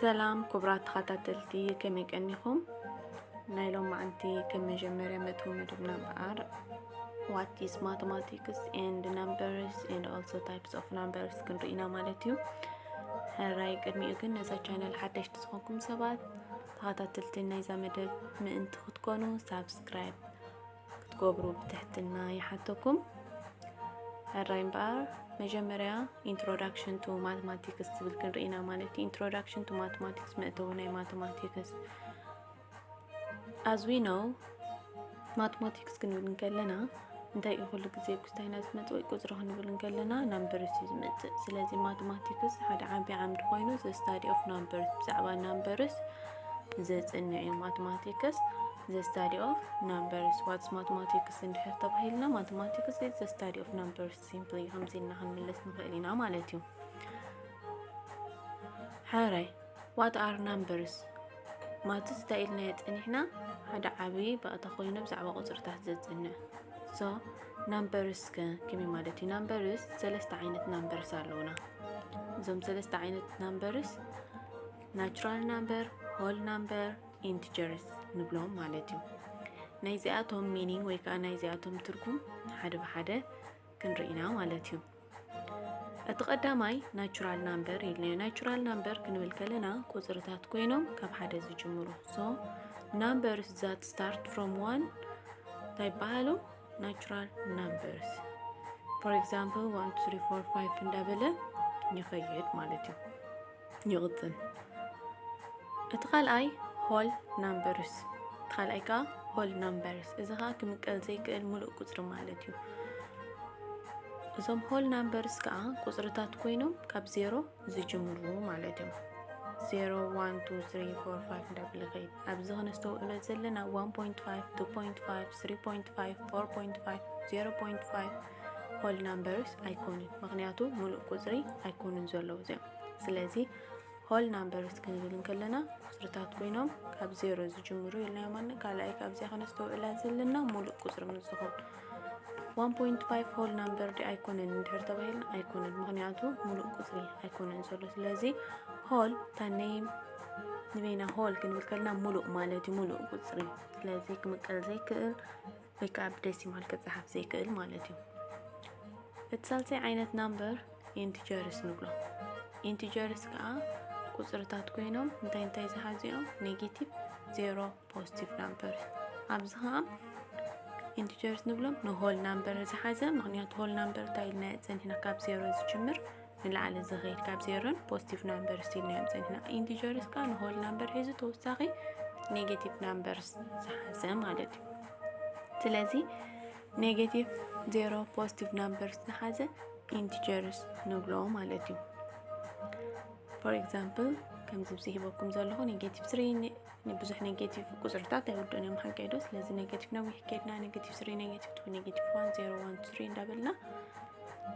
ሰላም ክቡራት ተኸታተልቲ፣ ከመይ ቀኒኹም? ናይ ሎማዓንቲ ከም መጀመርያ መእተዊ መደብና እምበኣር what is mathematics and numbers and also types of numbers ክንርኢ ኢና ማለት እዩ። ሕራይ ቅድሚኡ ግን ነዛ ቻነል ሓደሽቲ ዝኾንኩም ሰባት ተኸታተልቲ ናይዛ መደብ ምእንቲ ክትኮኑ ሳብስክራይብ ክትገብሩ ብትሕትና ይሓተኩም። ሕራይ እምበኣር መጀመርያ introduction to mathematics ዝብል ክንርኢ ኢና ማለት እዩ። Introduction to mathematics፣ መእተዊ ናይ ማተማቲክስ። As we know, ማተማቲክስ ክንብል እንከለና እንታይ እዩ ኩሉ ግዜ ብክስታይና ዝመጽእ ወይ ቁጽሪ ክንብል እንከለና ናምበርስ እዩ ዝመጽእ። ስለዚ ማተማቲክስ ሓደ ዓቢ ዓምዲ ኮይኑ the study of numbers፣ ብዛዕባ ናምበርስ ዘጽንዕ እዩ። ማተማቲክስ the study of numbers። What's mathematics እንድሕር ተባሂልና፣ mathematics is the study of numbers simply፣ ከምዚ ኢልና ክንምልስ ንኽእል ኢና ማለት እዩ። ሕራይ what are numbers? ማትስ እንታይ ኢልናዮ ጸኒሕና? ሓደ ዓቢ ባእታ ኮይኑ ብዛዕባ ቁጽርታት ዘጽንዕ። So numbers ከ ከመይ ማለት እዩ? ናምበርስ ሰለስተ ዓይነት ናምበርስ ኣለውና። እዞም ሰለስተ ዓይነት ናምበርስ ናቹራል ናምበር፣ ሆል ናምበር፣ ኢንቲጀርስ ንብሎም ማለት እዩ። ናይዚኣቶም ሚኒንግ ወይ ከዓ ናይዚኣቶም ትርጉም ሓደ ብሓደ ክንርኢና ማለት እዩ። እቲ ቀዳማይ ናቹራል ናምበር ኢልናዮ። ናቹራል ናምበር ክንብል ከለና ቁጽርታት ኮይኖም ካብ ሓደ ዝጅምሩ። So numbers that start from one እንታይ ይበሃሉ? ናቹራል ናምበርስ። For example one two three four five እንዳበለ ይኸይድ ማለት እዩ፣ ይቕጽል። እቲ ካልኣይ ሆል ናምበርስ፣ እቲ ካልኣይ ከዓ ሆል ናምበርስ፣ እዚ ከዓ ክምቀል ዘይክእል ሙሉእ ቁጽሪ ማለት እዩ። እዞም ሆል ናምበርስ ከዓ ቁጽርታት ኮይኖም ካብ ዜሮ ዝጅምሩ ማለት እዮም። Zero one two three four five እንዳበለ ይኸይድ። ኣብዚ ክነስተውዕሎ ዘለና one point five፣ two point five፣ three point five፣ four point five፣ zero point five ሆል ናምበርስ ኣይኮኑን፣ ምኽንያቱ ሙሉእ ቁጽሪ ኣይኮኑን ዘለዉ እዚኦም። ስለዚ ሆል ናምበርስ ክንብል እንከለና ቁጽርታት ኮይኖም ካብ ዜሮ ዝጅምሩ ኢልና ማለት። ካልኣይ ካብዚኣ ከነስተውዕላ ዘለና ሙሉእ ቁጽሪ ምስ ዝኾን። One point five ሆል ናምበር ዲ ኣይኮነን እንድሕር ተባሂልና ኣይኮነን፣ ምኽንያቱ ሙሉእ ቁጽሪ ኣይኮነን ዘሎ። ስለዚ ሆል ታነይ ንበይና ሆል ክንብል ከልና ሙሉእ ማለት እዩ፣ ሙሉእ ቁጽሪ። ስለዚ ክምቀል ዘይክእል ወይ ከዓ ብደሲማል ክጸሓፍ ዘይክእል ማለት እዩ። እቲ ሳልሳይ ዓይነት ናምበር ኢንቲጀርስ ንብሎ። ኢንቲጀርስ ከዓ ቁጽርታት ኮይኖም እንታይ እንታይ ዝሓዙ እዮም? ኔጌቲቭ፣ ዜሮ፣ ፖዚቲቭ ናምበር። ኣብዚ ከዓ ኢንቲጀርስ ንብሎም ንሆል ናምበር ዝሓዘ፣ ምኽንያቱ ሆል ናምበር እንታይ ኢልናዮ ጸኒሕና? ካብ ዜሮ ዝጅምር ንላዕሊ ዝኸይድ፣ ካብ ዜሮን ፖዚቲቭ ናምበር ኢልናዮም ጸኒሕና። ኢንቲጀርስ ከዓ ንሆል ናምበር ሒዙ ተወሳኺ ኔጌቲቭ ናምበርስ ዝሓዘ ማለት እዩ። ስለዚ ኔጌቲቭ፣ ዜሮ፣ ፖዚቲቭ ናምበርስ ዝሓዘ ኢንቲጀርስ ንብሎ ማለት እዩ። For example ከምዚ ብዚ ሂበኩም ዘለኹ ኔጌቲቭ ስሪ፣ ብዙሕ ኔጌቲቭ ቁጽርታት ኣይውድኡን እዮም ሓቂ ዶ? ስለዚ ኔጌቲቭ ነዊሕ ከድና ኔጌቲቭ ስሪ፣ ኔጌቲቭ ቱ፣ ኔጌቲቭ ዋን፣ ዜሮ፣ ዋን፣ ስሪ እንዳበልና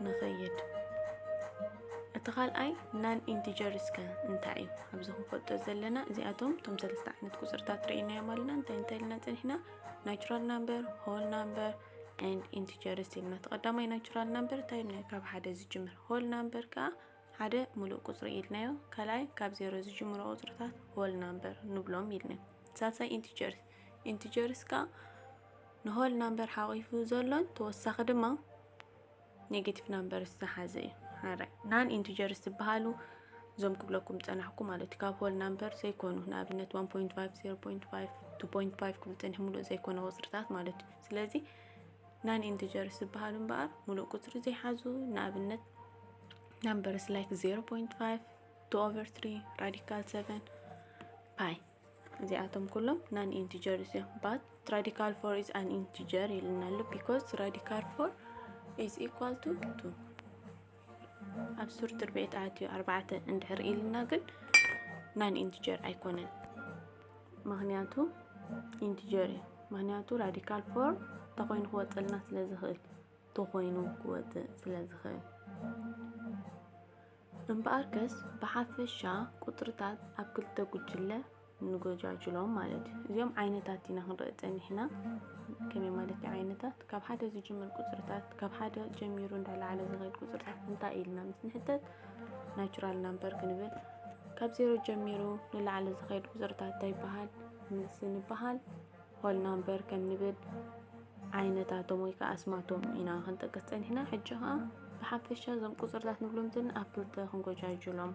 ንኸይድ። እቲ ካልኣይ ናን ኢንቲጀርስ ከ እንታይ እዩ? ኣብዚ ክንፈልጦ ዘለና እዚኣቶም እቶም ሰለስተ ዓይነት ቁጽርታት ርኢናዮም ኣለና። እንታይ እንታይ ኢልና ጸኒሕና? ናቹራል ናምበር፣ ሆል ናምበር ኤንድ ኢንቲጀርስ ኢልና። እቲ ቀዳማይ ናቹራል ናምበር እንታይ ኢልናዮ? ካብ ሓደ ዝጅምር። ሆል ናምበር ከኣ ሓደ ሙሉእ ቁጽሪ ኢልናዮ። ካልኣይ ካብ ዜሮ ዝጅምሩ ቁጽርታት ሆል ናምበር ንብሎም ኢልናዮ። ሳልሳይ ኢንቲጀርስ። ኢንቲጀርስ ከኣ ንሆል ናምበር ሓቂፉ ዘሎን ተወሳኺ ድማ ኔጌቲቭ ናምበርስ ዝሓዘ እዩ። ሓራይ ናን ኢንቲጀርስ ዝበሃሉ እዞም ክብለኩም ጸናሕኩ ማለት እዩ። ካብ ሆል ናምበር ዘይኮኑ፣ ንኣብነት one point five፣ zero point five፣ two point five ክብል ጸኒሑ፣ ሙሉእ ዘይኮነ ቁጽርታት ማለት እዩ። ስለዚ ናን ኢንቲጀርስ ዝበሃሉ እምበኣር ሙሉእ ቁጽሪ ዘይሓዙ፣ ንኣብነት ናምበርስ ላይክ zero point five፣ two over three፣ ራዲካል seven፣ ፓይ። እዚኣቶም ኩሎም ናን ኢንቲጀርስ እዮም። But radical four is an integer ኢልና ኣሎ፣ because radical four is equal to two። ኣብ ሱር ትርብዒት ኣትዩ ኣርባዕተ እንድሕር ኢልና ግን ናን ኢንቲጀር ኣይኮነን፣ ምኽንያቱ ኢንቲጀር እዩ። ምኽንያቱ ራዲካል ፎር ተኾይኑ ክወፀልና ስለ ዝኽእል፣ ተኾይኑ ክወፅእ ስለ ዝኽእል። እምበኣርከስ ብሓፈሻ ቁፅርታት ኣብ ክልተ ጉጅለ ንጎጃጅሎም ማለት እዩ። እዚኦም ዓይነታት ኢና ክንርኢ ፀኒሕና። ከመይ ማለት እዩ ዓይነታት? ካብ ሓደ ዝጅምር ቁፅርታት፣ ካብ ሓደ ጀሚሩ እንዳላዕለ ዝኸይድ ቁፅርታት እንታይ ኢልና ምስ ንሕተት ናቹራል ናምበር ክንብል ካብ ዜሮ ጀሚሩ ንላዕሊ ዝኸይድ ቁፅርታት እንታይ ይበሃል? ምስ ንበሃል ሆል ናምበር ከም ንብል ዓይነታቶም ወይ ከዓ ኣስማቶም ኢና ክንጠቅስ ፀኒሕና። ሕጂ ከዓ ብሓፈሻ እዞም ቁፅርታት ንብሎም ዘለና ኣብ ክልተ ክንጎጃጅሎም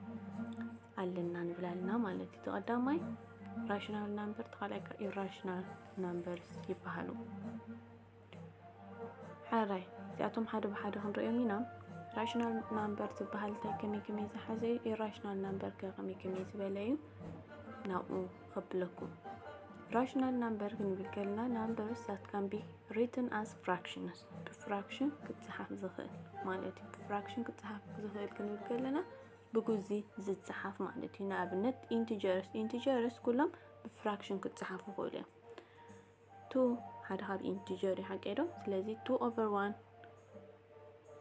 ኣለና ንብል ኣለና ማለት እዩ። እቲ ቀዳማይ ራሽናል ናምበር፣ እቲ ካልኣይ ከዓ ኢራሽናል ናምበርስ ይበሃሉ። ሓራይ እዚኣቶም ሓደ ብሓደ ክንሪኦም ኢና። ራሽናል ናምበር ዝበሃል እንታይ ከመይ ከመይ ዝሓዘ እዩ? ኢራሽናል ናምበር ከ ከመይ ከመይ ዝበለ እዩ? ናብኡ ከብለኩም። ራሽናል ናምበር ክንብል ከለና numbers that can be written as fractions፣ ብፍራክሽን ክፀሓፍ ዝኽእል ማለት እዩ። ብፍራክሽን ክፀሓፍ ዝኽእል ክንብል ከለና ብጉዚ ዝፀሓፍ ማለት እዩ። ንኣብነት ኢንቲጀርስ፣ ኢንቲጀርስ ኩሎም ብፍራክሽን ክፀሓፉ ይኽእሉ እዮም። ቱ ሓደ ካብ ኢንቲጀር እዩ ሓቀይ ዶ? ስለዚ ቱ ኦቨር ዋን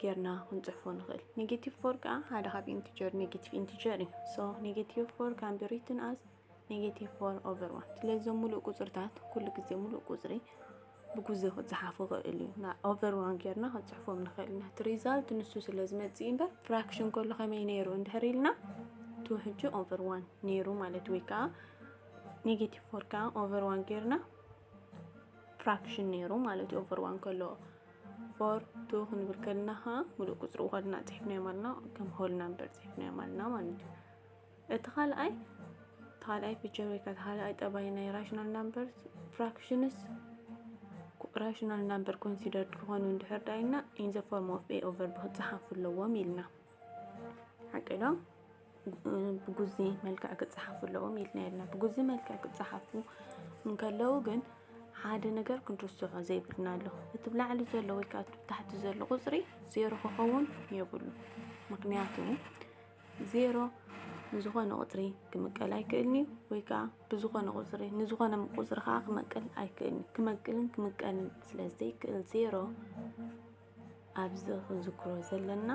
ጌርና ክንፅሕፎ ንኽእል። ኔጌቲቭ ፎር ከዓ ሓደ ካብ ኢንቲጀር፣ ኔጌቲቭ ኢንቲጀር እዩ። So negative four can be written as negative four over one። ስለዚ እዞም ሙሉእ ቁፅርታት ኩሉ ግዜ ሙሉእ ቁፅሪ ብጉዚ ክፀሓፉ ይኽእል እዩ። ና ኦቨር ዋን ጌርና ክንፅሕፎም ንኽእል ኢና። እቲ ሪዛልት ንሱ ስለ ዝመፅእ እምበር ፍራክሽን ከሎ ከመይ ነይሩ እንድሕር ኢልና ቱ ሕጂ ኦቨር ዋን ነይሩ ማለት ወይ ከዓ ኔጌቲቭ ፎር ከዓ ኦቨር ዋን ጌርና ፍራክሽን ነይሩ ማለት እዩ። ኦቨር ዋን ከሎ ፎር ቱ ክንብል ከለና ከዓ ሙሉእ ቁፅሪ ከለና ፅሒፍናዮ ማለትና ከም ሆል ናምበር ፅሒፍናዮ ማለትና ማለት እዩ። እቲ ካልኣይ እቲ ካልኣይ ፊቸር ወይ ከዓ እቲ ካልኣይ ጠባይ ናይ ራሽናል ናምበርስ ፍራክሽንስ ራሽናል ናምበር ኮንሲደርድ ክኾኑ እንድሕር ዳኢና in the form of a over b ክፀሓፉ ኣለዎም ኢልና። ሓቂ ዶ? ብጉዚ መልክዕ ክፀሓፉ ኣለዎም ኢልና ኢልና። ብጉዚ መልክዕ ክፀሓፉ እንከለዉ ግን ሓደ ነገር ክንርስዖ ዘይብልና ኣሎ። እቲ ብላዕሊ ዘሎ ወይ ከዓ እቲ ብታሕቲ ዘሎ ቁፅሪ ዜሮ ክኸውን የብሉ። ምክንያቱ ዜሮ ንዝኾነ ቁፅሪ ክምቀል ኣይክእልን እዩ፣ ወይ ከዓ ብዝኾነ ቁፅሪ ንዝኾነ ቁፅሪ ከዓ ክመቅል ኣይክእልን እዩ። ክመቅልን ክምቀልን ስለ ዘይክእል ዜሮ ኣብዚ ክንዝክሮ ዘለና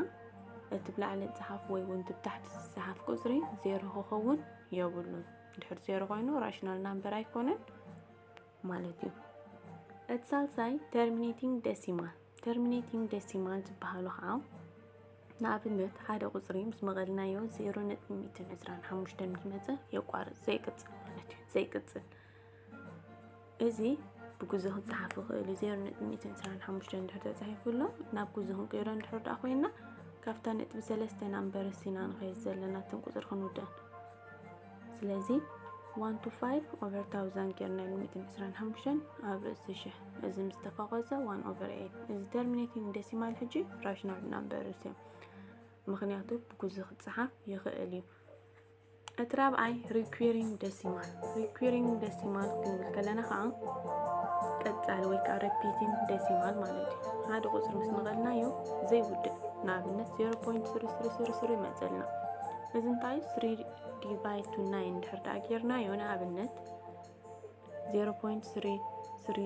እቲ ብላዕሊ ዝፀሓፍ ወይ እውን እቲ ብታሕቲ ዝፀሓፍ ቁፅሪ ዜሮ ክኸውን የብሉን። ድሕር ዜሮ ኮይኑ ራሽናል ናምበር ኣይኮነን ማለት እዩ። እቲ ሳልሳይ ተርሚኔቲንግ ደሲማል። ተርሚኔቲንግ ደሲማል ዝበሃሉ ከዓ ንኣብነት ሓደ ቁፅሪ ምስ መቐልናዮ ዜሮ ነጥቢ ሚእትን ዕስራን ሓሙሽተን ምስ መፀ የቋርፅ፣ ዘይቅፅል ማለት እዩ። ዘይቅፅል እዚ ብጉዚ ክፀሓፍ ይኽእል እዩ። ዜሮ ነጥቢ ሚእትን ዕስራን ሓሙሽተን እንድሕር ተፃሒፉ ኣሎ ናብ ጉዚ ክንቅይሮ እንድሕር ደኣ ኮይና ካብታ ነጥቢ ሰለስተ ናምበርስ ኢና ንኸይድ ዘለና እተን ቁፅሪ ክንውደን። ስለዚ ዋን ቱ ፋይቭ ኦቨር ታውዛንድ ጌርና ኢሉ ሚእትን ዕስራን ሓሙሽተን ኣብ ርእሲ ሽሕ እዚ ምስ ተፋቐዘ ዋን ኦቨር ኤይት። እዚ ተርሚኔቲንግ ደሲማል ሕጂ ራሽናል ናምበርስ እዮም፣ ምክንያቱ ብጉዚ ክፀሓፍ ይኽእል እዩ። እቲ ራብዓይ ሪኩሪንግ ደሲማል። ሪኩሪንግ ደሲማል ክንብል ከለና ከዓ ቀፃሊ ወይ ከዓ ረፒቲንግ ደሲማል ማለት እዩ። ሓደ ቁፅሪ ምስ መቐልናዮ ዘይውድእ፣ ንኣብነት ዜሮ ፖይንት ስሪ ስሪ ስሪ ስሪ ይመፀልና። እዚ እንታይ ስሪ ዲቫይድ ቱ ናይን እንድሕር ደኣ ጌርናዮ ንኣብነት ዜሮ ፖይንት ስሪ ስሪ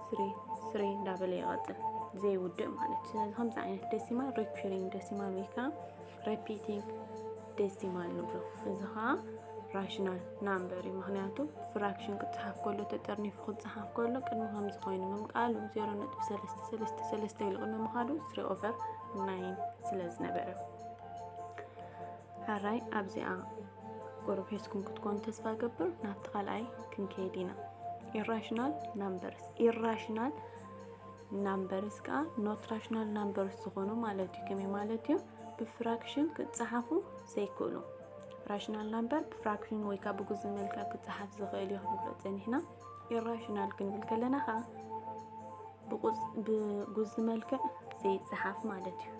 ስሪ ስሪ እንዳበለ ይቐፅል ዘይውድእ ማለት እዩ። ስለዚ ከምዚ ዓይነት ደሲማል ሪኩሪንግ ደሲማል ወይ ከዓ ረፒቲንግ ደሲማል ንብሎ። እዚ ከዓ ራሽናል ናምበር እዩ። ምክንያቱ ፍራክሽን ክፀሓፍ ከሎ ተጠርኒፉ ክፀሓፍ ከሎ ቅድሚ ከምዚ ኮይኑ ምምቃሉ ዜሮ ነጥቢ ሰለስተ ሰለስተ ሰለስተ ኢሉ ቅድሚ ምኻዱ ስሪ ኦቨር ናይን ስለ ዝነበረ። ሕራይ ኣብዚኣ ቁሩብ ሒዝኩም ክትኮኑ ተስፋ ገብር። ናብቲ ካልኣይ ክንከይድ ኢና። ኢራሽናል ናምበርስ። ኢራሽናል ናምበርስ ከዓ ኖት ራሽናል ናምበርስ ዝኾኑ ማለት እዩ። ከመይ ማለት እዩ? ብፍራክሽን ክፀሓፉ ዘይክእሉ። ራሽናል ናምበር ብፍራክሽን ወይ ከዓ ብጉዚ መልክዕ ክፀሓፍ ዝኽእል እዩ ክንብሎ ፀኒሕና። ኢራሽናል ክንብል ከለና ከዓ ብጉዚ መልክዕ ዘይፀሓፍ ማለት እዩ።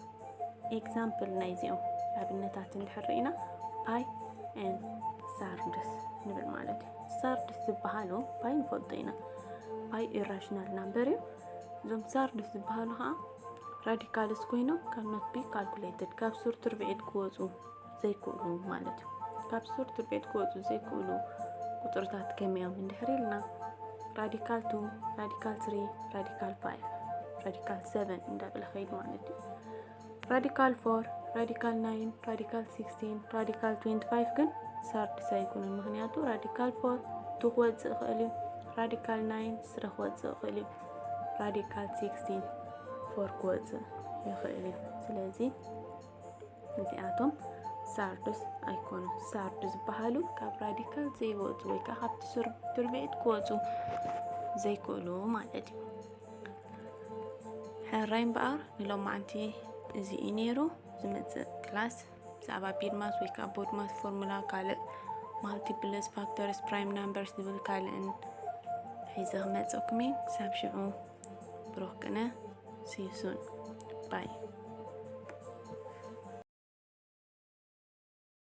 ኤግዛምፕል ናይዚኦም ኣብነታት እንድሕር ርኢና ፓይ ኤን ሳርድስ ንብል ማለት እዩ። ሳርድስ ዝበሃሉ ፓይ ንፈልጦ ኢና። ፓይ ኢራሽናል ናምበር እዩ። እዞም ሳርድስ ዝበሃሉ ከዓ ራዲካልስ ኮይኖም ካብ ኖት ቢ ካልኩሌትድ ካብ ሱር ትርብዒት ክወፁ ዘይክእሉ ማለት እዩ። ካብ ሱር ትርብዒት ክወፁ ዘይክእሉ ቁፅርታት ከመዮም እንድሕር ኢልና ራዲካል ቱ፣ ራዲካል ስሪ፣ ራዲካል ፋይቭ፣ ራዲካል ሰቨን እንዳበለ ኸይድ ማለት እዩ። ራዲካል ፎር፣ ራዲካል ናይን፣ ራዲካል ሲክስቲን፣ ራዲካል ትዌንቲ ፋይቭ ግን ሳርድስ ኣይኮኑን። ምክንያቱ ራዲካል ፎር ቱ ክወፅእ ይኽእል እዩ። ራዲካል ናይን ስሪ ክወፅእ ይኽእል እዩ። ራዲካል ሲክስቲን ፎር ክወፅእ ይኽእል እዩ። ስለዚ እዚኣቶም ሳርዱስ ኣይኮኑን። ሳርዱ ዝበሃሉ ካብ ራዲካል ዘይወፁ ወይ ከዓ ካብቲ ስር ትርብዒት ክወፁ ዘይክእሉ ማለት እዩ። ሕራይ እምበኣር ንሎማዓንቲ እዚ እዩ ነይሩ። ዝመፅእ ክላስ ብዛዕባ ቢድማስ ወይ ከዓ ቦድማስ ፎርሙላ፣ ካልእ ማልቲፕልስ ፋክተርስ፣ ፕራይም ናምበርስ ዝብል ካልእን ሒዘ ክመፀኩም እየ። ክሳብ ሽዑ ብሩኽ ቅነ። See you soon. Bye.